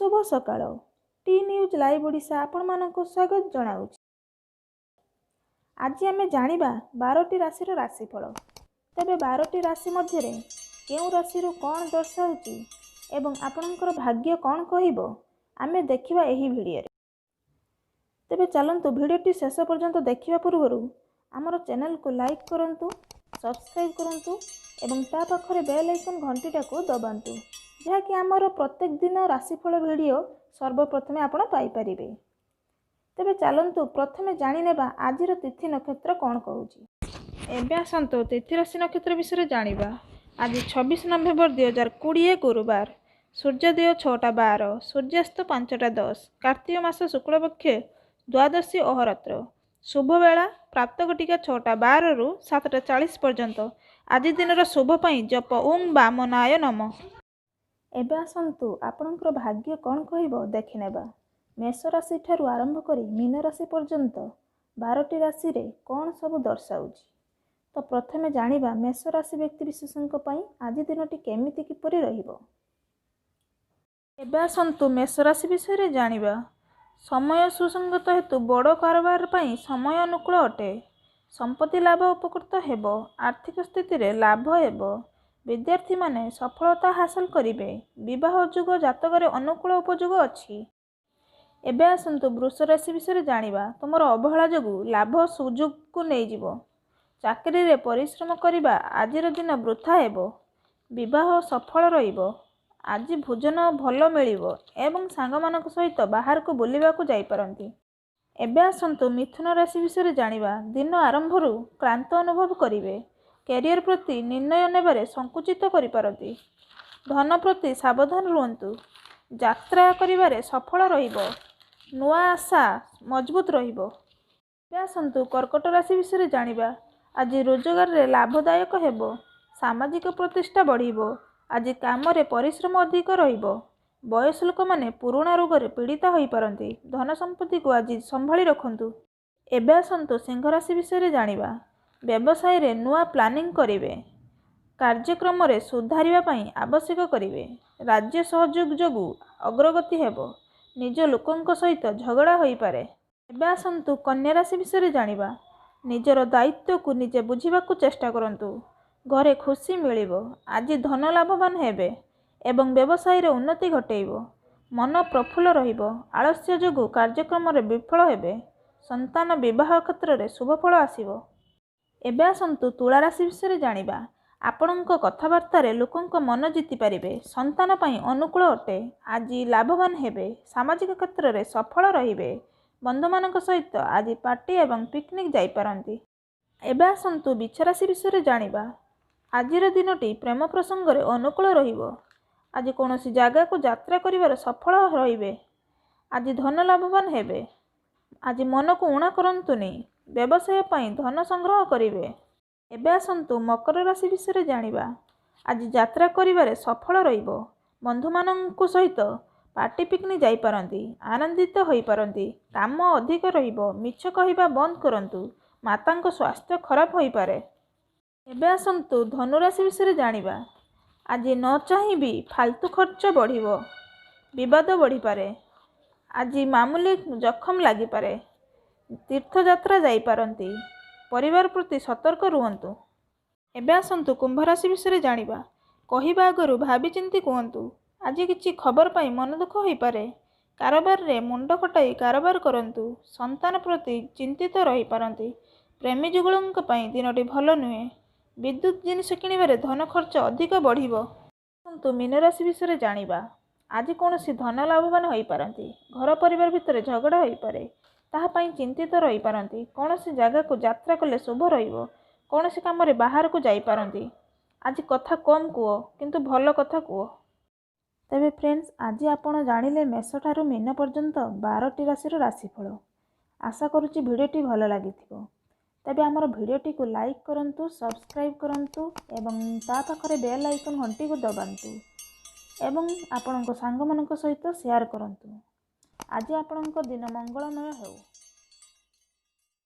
ଶୁଭ ସକାଳ। ଟି news live Odisha ଆପଣମାନଙ୍କୁ ସ୍ୱାଗତ ଜଣାଉଛି। ଆଜି ଆମେ ଜାଣିବା 12ଟି ରାଶିର ରାଶିଫଳ। ତେବେ 12ଟି ରାଶି ମଧ୍ୟରେ କେଉଁ ରାଶିରୁ କ'ଣ ଦର୍ଶାଉଛି ଏବଂ ଆପଣଙ୍କର ଭାଗ୍ୟ କ'ଣ କହିବ, ଆମେ ଦେଖିବା ଏହି ଭିଡ଼ିଓରେ। ତେବେ ଚାଲନ୍ତୁ, ଭିଡ଼ିଓଟି ଶେଷ ପର୍ଯ୍ୟନ୍ତ ଦେଖିବା ପୂର୍ବରୁ ଆମର ଚ୍ୟାନେଲକୁ ଲାଇକ୍ କରନ୍ତୁ, ସବସ୍କ୍ରାଇବ୍ କରନ୍ତୁ ଏବଂ ତା ପାଖରେ ବେଲ୍ ଆଇକନ୍ ଘଣ୍ଟିଟାକୁ ଦବାନ୍ତୁ, ଯାହାକି ଆମର ପ୍ରତ୍ୟେକ ଦିନ ରାଶିଫଳ ଭିଡ଼ିଓ ସର୍ବପ୍ରଥମେ ଆପଣ ପାଇପାରିବେ। ତେବେ ଚାଲନ୍ତୁ, ପ୍ରଥମେ ଜାଣିନେବା ଆଜିର ତିଥି ନକ୍ଷତ୍ର କ'ଣ କହୁଛି। ଏବେ ଆସନ୍ତୁ, ତିଥି ରାଶି ନକ୍ଷତ୍ର ବିଷୟରେ ଜାଣିବା। ଆଜି 26 ନଭେମ୍ବର 2020, ଗୁରୁବାର। ସୂର୍ଯ୍ୟୋଦୟ 6:12, ସୂର୍ଯ୍ୟାସ୍ତ 5:10। କାର୍ତ୍ତିକ ମାସ ଶୁକ୍ଳପକ୍ଷ ଦ୍ୱାଦଶୀ ଅହୋରାତ୍ର। ଶୁଭବେଳା ପ୍ରାପ୍ତ ଘଟିକା 6:12ରୁ 7:40 ପର୍ଯ୍ୟନ୍ତ। ଆଜି ଦିନର ଶୁଭ ପାଇଁ ଜପ ଓଁ ବାମନାୟ ନମ। ଏବେ ଆସନ୍ତୁ, ଆପଣଙ୍କର ଭାଗ୍ୟ କ'ଣ କହିବ ଦେଖିନେବା। ମେଷ ରାଶି ଠାରୁ ଆରମ୍ଭ କରି ମୀନ ରାଶି ପର୍ଯ୍ୟନ୍ତ 12ଟି ରାଶିରେ କ'ଣ ସବୁ ଦର୍ଶାଉଛି। ତ ପ୍ରଥମେ ଜାଣିବା ମେଷ ରାଶି ବ୍ୟକ୍ତି ବିଶେଷଙ୍କ ପାଇଁ ଆଜି ଦିନଟି କେମିତି କିପରି ରହିବ। ଏବେ ଆସନ୍ତୁ, ମେଷ ରାଶି ବିଷୟରେ ଜାଣିବା। ସମୟ ସୁସଙ୍ଗତ ହେତୁ ବଡ଼ କାରବାର ପାଇଁ ସମୟ ଅନୁକୂଳ ଅଟେ। ସମ୍ପତ୍ତି ଲାଭ ଉପକୃତ ହେବ। ଆର୍ଥିକ ସ୍ଥିତିରେ ଲାଭ ହେବ। ବିଦ୍ୟାର୍ଥୀମାନେ ସଫଳତା ହାସଲ କରିବେ। ବିବାହ ଯୋଗ ଜାତକରେ ଅନୁକୂଳ ଉପଯୋଗ ଅଛି। ଏବେ ଆସନ୍ତୁ, ବୃଷ ରାଶି ବିଷୟରେ ଜାଣିବା। ତୁମର ଅବହେଳା ଯୋଗୁଁ ଲାଭ ସୁଯୋଗକୁ ନେଇଯିବ। ଚାକିରିରେ ପରିଶ୍ରମ କରିବା ଆଜିର ଦିନ ବୃଥା ହେବ। ବିବାହ ସଫଳ ରହିବ। ଆଜି ଭୋଜନ ଭଲ ମିଳିବ ଏବଂ ସାଙ୍ଗମାନଙ୍କ ସହିତ ବାହାରକୁ ବୁଲିବାକୁ ଯାଇପାରନ୍ତି। ଏବେ ଆସନ୍ତୁ, ମିଥୁନ ରାଶି ବିଷୟରେ ଜାଣିବା। ଦିନ ଆରମ୍ଭରୁ କ୍ଳାନ୍ତ ଅନୁଭବ କରିବେ। କ୍ୟାରିୟର ପ୍ରତି ନିର୍ଣ୍ଣୟ ନେବାରେ ସଂକୁଚିତ କରିପାରନ୍ତି। ଧନ ପ୍ରତି ସାବଧାନ ରୁହନ୍ତୁ। ଯାତ୍ରା କରିବାରେ ସଫଳ ରହିବ। ନୂଆ ଆଶା ମଜବୁତ ରହିବ। ଏବେ ଆସନ୍ତୁ, କର୍କଟ ରାଶି ବିଷୟରେ ଜାଣିବା। ଆଜି ରୋଜଗାରରେ ଲାଭଦାୟକ ହେବ। ସାମାଜିକ ପ୍ରତିଷ୍ଠା ବଢ଼ିବ। ଆଜି କାମରେ ପରିଶ୍ରମ ଅଧିକ ରହିବ। ବୟସ ଲୋକମାନେ ପୁରୁଣା ରୋଗରେ ପୀଡ଼ିତ ହୋଇପାରନ୍ତି। ଧନ ସମ୍ପତ୍ତିକୁ ଆଜି ସମ୍ଭାଳି ରଖନ୍ତୁ। ଏବେ ଆସନ୍ତୁ, ସିଂହ ରାଶି ବିଷୟରେ ଜାଣିବା। ବ୍ୟବସାୟରେ ନୂଆ ପ୍ଲାନିଂ କରିବେ। କାର୍ଯ୍ୟକ୍ରମରେ ସୁଧାରିବା ପାଇଁ ଆବଶ୍ୟକ କରିବେ। ରାଜ୍ୟ ସହଯୋଗ ଯୋଗୁଁ ଅଗ୍ରଗତି ହେବ। ନିଜ ଲୋକଙ୍କ ସହିତ ଝଗଡ଼ା ହୋଇପାରେ। ଏବେ ଆସନ୍ତୁ, କନ୍ୟା ରାଶି ବିଷୟରେ ଜାଣିବା। ନିଜର ଦାୟିତ୍ୱକୁ ନିଜେ ବୁଝିବାକୁ ଚେଷ୍ଟା କରନ୍ତୁ। ଘରେ ଖୁସି ମିଳିବ। ଆଜି ଧନ ଲାଭବାନ ହେବେ ଏବଂ ବ୍ୟବସାୟରେ ଉନ୍ନତି ଘଟେଇବ। ମନ ପ୍ରଫୁଲ୍ଲ ରହିବ। ଆଳସ୍ୟ ଯୋଗୁଁ କାର୍ଯ୍ୟକ୍ରମରେ ବିଫଳ ହେବେ। ସନ୍ତାନ ବିବାହ କ୍ଷେତ୍ରରେ ଶୁଭଫଳ ଆସିବ। ଏବେ ଆସନ୍ତୁ, ତୁଳା ରାଶି ବିଷୟରେ ଜାଣିବା। ଆପଣଙ୍କ କଥାବାର୍ତ୍ତାରେ ଲୋକଙ୍କ ମନ ଜିତିପାରିବେ। ସନ୍ତାନ ପାଇଁ ଅନୁକୂଳ ଅଟେ। ଆଜି ଲାଭବାନ ହେବେ। ସାମାଜିକ କ୍ଷେତ୍ରରେ ସଫଳ ରହିବେ। ବନ୍ଧୁମାନଙ୍କ ସହିତ ଆଜି ପାର୍ଟି ଏବଂ ପିକନିକ୍ ଯାଇପାରନ୍ତି। ଏବେ ଆସନ୍ତୁ, ବିଛା ରାଶି ବିଷୟରେ ଜାଣିବା। ଆଜିର ଦିନଟି ପ୍ରେମ ପ୍ରସଙ୍ଗରେ ଅନୁକୂଳ ରହିବ। ଆଜି କୌଣସି ଜାଗାକୁ ଯାତ୍ରା କରିବାରେ ସଫଳ ରହିବେ। ଆଜି ଧନ ଲାଭବାନ ହେବେ। ଆଜି ମନକୁ ଊଣା କରନ୍ତୁନି। ବ୍ୟବସାୟ ପାଇଁ ଧନ ସଂଗ୍ରହ କରିବେ। ଏବେ ଆସନ୍ତୁ, ମକର ରାଶି ବିଷୟରେ ଜାଣିବା। ଆଜି ଯାତ୍ରା କରିବାରେ ସଫଳ ରହିବ। ବନ୍ଧୁମାନଙ୍କ ସହିତ ପାର୍ଟି ପିକନିକ୍ ଯାଇପାରନ୍ତି। ଆନନ୍ଦିତ ହୋଇପାରନ୍ତି। କାମ ଅଧିକ ରହିବ। ମିଛ କହିବା ବନ୍ଦ କରନ୍ତୁ। ମାତାଙ୍କ ସ୍ୱାସ୍ଥ୍ୟ ଖରାପ ହୋଇପାରେ। ଏବେ ଆସନ୍ତୁ, ଧନୁରାଶି ବିଷୟରେ ଜାଣିବା। ଆଜି ନ ଚାହିଁ ବି ଫାଲତୁ ଖର୍ଚ୍ଚ ବଢ଼ିବ। ବିବାଦ ବଢ଼ିପାରେ। ଆଜି ମାମୁଲି ଜଖମ ଲାଗିପାରେ। ତୀର୍ଥଯାତ୍ରା ଯାଇପାରନ୍ତି। ପରିବାର ପ୍ରତି ସତର୍କ ରୁହନ୍ତୁ। ଏବେ ଆସନ୍ତୁ, କୁମ୍ଭ ରାଶି ବିଷୟରେ ଜାଣିବା। କହିବା ଆଗରୁ ଭାବିଚିନ୍ତି କୁହନ୍ତୁ। ଆଜି କିଛି ଖବର ପାଇଁ ମନ ଦୁଃଖ ହୋଇପାରେ। କାରବାରରେ ମୁଣ୍ଡ ଖଟାଇ କାରବାର କରନ୍ତୁ। ସନ୍ତାନ ପ୍ରତି ଚିନ୍ତିତ ରହିପାରନ୍ତି। ପ୍ରେମୀ ଯୁଗଳଙ୍କ ପାଇଁ ଦିନଟି ଭଲ ନୁହେଁ। ବିଦ୍ୟୁତ ଜିନିଷ କିଣିବାରେ ଧନ ଖର୍ଚ୍ଚ ଅଧିକ ବଢ଼ିବ। ଆସନ୍ତୁ, ମୀନ ରାଶି ବିଷୟରେ ଜାଣିବା। ଆଜି କୌଣସି ଧନ ଲାଭବାନ ହୋଇପାରନ୍ତି। ଘର ପରିବାର ଭିତରେ ଝଗଡ଼ା ହୋଇପାରେ। ତାହା ପାଇଁ ଚିନ୍ତିତ ରହିପାରନ୍ତି। କୌଣସି ଜାଗାକୁ ଯାତ୍ରା କଲେ ଶୁଭ ରହିବ। କୌଣସି କାମରେ ବାହାରକୁ ଯାଇପାରନ୍ତି। ଆଜି କଥା କମ୍ କୁହ, କିନ୍ତୁ ଭଲ କଥା କୁହ। ତେବେ ଫ୍ରେଣ୍ଡସ୍, ଆଜି ଆପଣ ଜାଣିଲେ ମେଷଠାରୁ ମୀନ ପର୍ଯ୍ୟନ୍ତ 12ଟି ରାଶିର ରାଶିଫଳ। ଆଶା କରୁଛି ଭିଡ଼ିଓଟି ଭଲ ଲାଗିଥିବ। ତେବେ ଆମର ଭିଡ଼ିଓଟିକୁ ଲାଇକ୍ କରନ୍ତୁ, ସବସ୍କ୍ରାଇବ୍ କରନ୍ତୁ ଏବଂ ତା ପାଖରେ ବେଲ୍ ଆଇକନ୍ ଘଣ୍ଟିକୁ ଦବାନ୍ତୁ ଏବଂ ଆପଣଙ୍କ ସାଙ୍ଗମାନଙ୍କ ସହିତ ସେୟାର କରନ୍ତୁ। ଆଜି ଆପଣଙ୍କ ଦିନ ମଙ୍ଗଳମୟ ହେଉ।